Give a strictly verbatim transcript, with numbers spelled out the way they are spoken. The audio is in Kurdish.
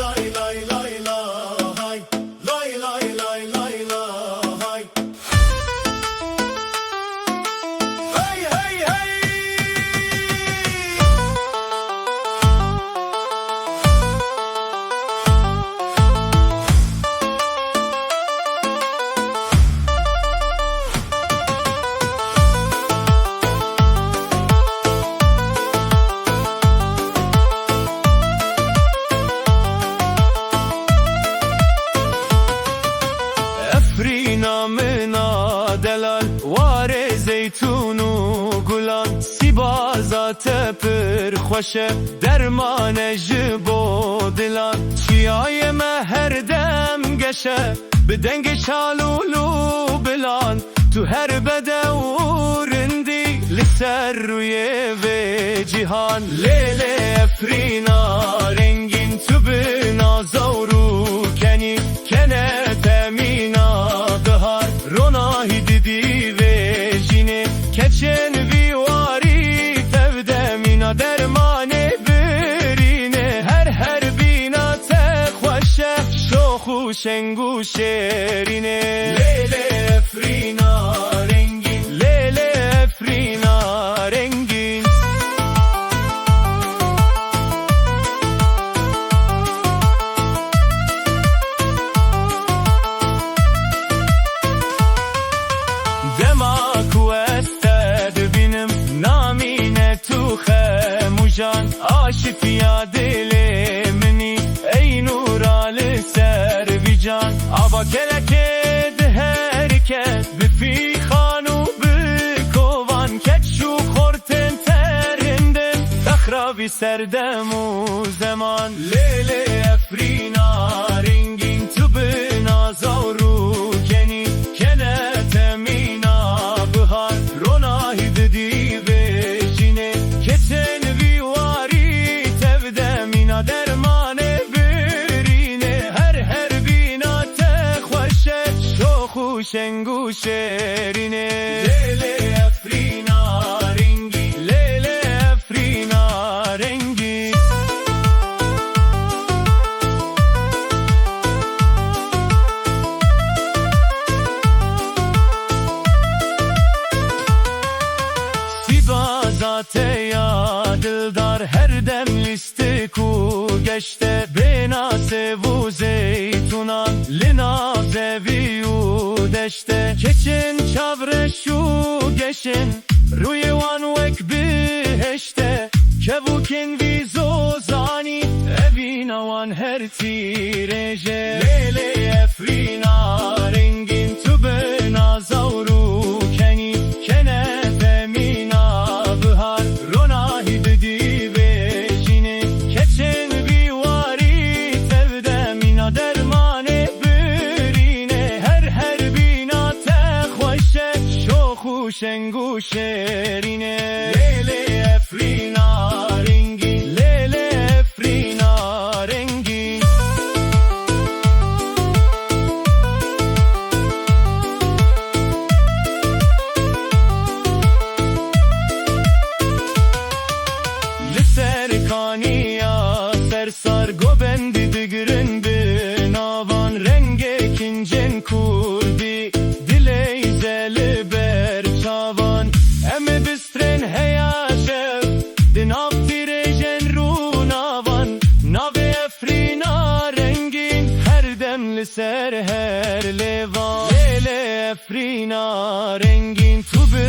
Lay lay lay lay. Lay lay lay lay lay. Hey hey hey. Efrîna min a delal, warê zeytûn û gulan, sîbaza te pir xweş e, derman e ji bo dilan. Çiyayê me her dem geş e, bi dengê çalûl û bilan. Tu her bedew û rindî li ser rûyê vê cîhan. Lê lê Efrîna rengîn, tu bi naza û rûkenî, kene te mîna bihar, ronahî didî vê jînê. Keçên vî warî tevde mîna dermanê birînê. Her her bîna te xweş e, şox û şeng û şêrînê. Lê lê Efrîna rengîn. Lê lê Efrîna rengîn. Dema ku ez te dibînim, namîne tu xem û jan, aşitiya dilê min î, ey nûra li ser vî can. Ava kelekê diherike, bi fîxan û bi kovan, keç û xortên te rindin, texra vî serdem û zeman. Lê lê Efrîna rengîn, tu bi naza û rûkenî, kene te mîna bihar, ronahî didî vê jînê. Keçên vî warî tevde mîna dermanê birînê. Her her bîna te xweş e, şox û şeng û şêrînê. Lê lê Efrîna rengîn. Lê lê Efrîna rengîn. Sîbaza te ya dildar, her dem lîstik û geşte, bêna sêv û zeytûnan, li nav zevî û deşte. Keçên çavreş û geşên, rûyê wan wek bihişt e, kevokên vî zozanî, evîna wan her tîrêj e. Lê lê Efrîna rengîn, tu bi naza û rûkenî, kene te mîna bihar, ronahî didî vê jînê. Keçên vî warî tevde mîna dermanê birînê. Her her bîna te xweş e, şox û şeng û şêrînê. Lê lê Efrîna rengîn. Lê lê Efrîna rengîn. Li ser kaniya sersar, govendî digirin bi navan, rengê kincên kurdî, dileyze li ber çavan. Em ê bistrên heya şev, di nav tîrêjên rûnavan, navê Efrîna rengîn, her dem li ser her lêvan. Lê lê Efrîna rengîn, tu bi